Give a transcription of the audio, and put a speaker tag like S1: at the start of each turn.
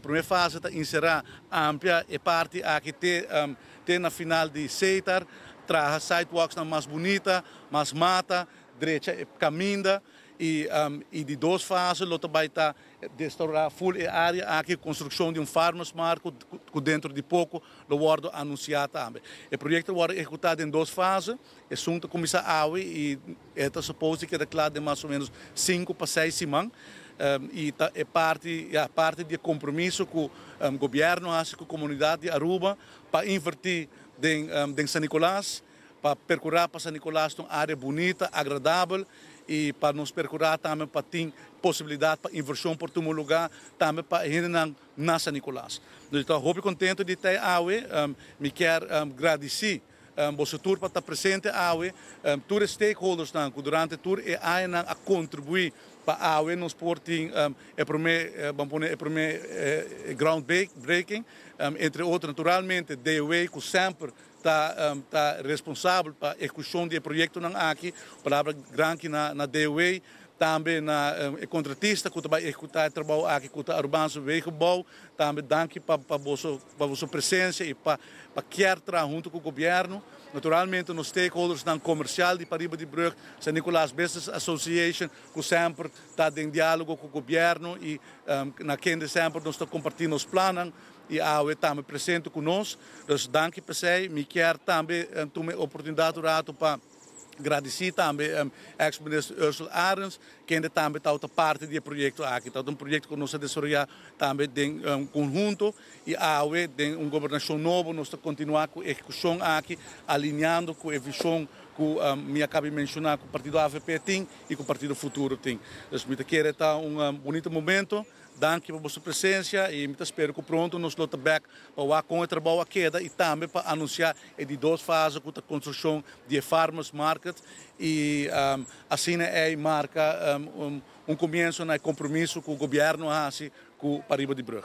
S1: Promé fase ta enserá amplia e parti aki te na final di Setar, traha sidewalks nan mas bunita, mas mata, drecha e kaminda i di dos fase lo ta bai ta restaurá full e área aki, konstrukshon di un farmers market ku dentro di poko lo wòrdu anunsiá tambe. E proyekto wòrdu ehekutá den dos fase, esun ta kuminsá awe i e ta supos di keda kla den mas o ménos 5 pa 6 siman. I ta e parti, ja, parti di kompromiso ku gobièrnu a hasi ku komunidat di Aruba pa invertí den San Nicolas, pa perkurá pa San Nicolas un área bunita, agradabel i pa nos perkurá tambe pa tin posibilidat pa invershon por tuma lugá tambe pa hende na San Nicolas. Mi ta hopi kontentu di ta awe, mi ke gradisí boso tur pa ta presente awe, tur stakeholders nan, ku durante tur e aña a kontribuí pa awe nos por tin e promé, ban pone e promé ground breaking, entre otro naturalmente DOW, ku semper ta responsabel pa ehekushon di e proyektonan aki, palabra grandi na DOW, tambe na e kontratista ku ta bai ehekutá e trabou aki, ku ta Arubaanse Wegenbouw, tambe danki pa boso presensia i pa kier traha huntu ku gobièrnu. Naturalmente, nos stakeholders nan komersial di pariba di brug, San Nicolas Business Association, ku semper ta den diálogo ku gobièrnu i na kende semper nos ta kompartiendo nos plannan i awe tambe presente ku nos. Dus danki pa esei. Mi ke tambe tuma e oportunidat ratu pa gradisí tambe ex-minister Ursell Arends, ku tambe ta parti di e proyekto aki. Ta un proyekto ku nos a desaroyá tambe den konhunto i awe den un gobernashon nobo nos ta kontinuá ku e ehekushon aki, aliniando ku e vishon ku mi a kaba di menshoná ku partido AVP tin i ku partido Futuro tin. Dus mi ke ta un bunita momento. Danki pa boso presensia i mi ta spera ku pronto nos lo ta bèk pa kon e trabou a keda i tambe pa anunsiá e di dos fase ku e konstrukshon di farmers market i asina e marka un komienso na kompromiso ku gobièrnu a hasi ku pariba di brug.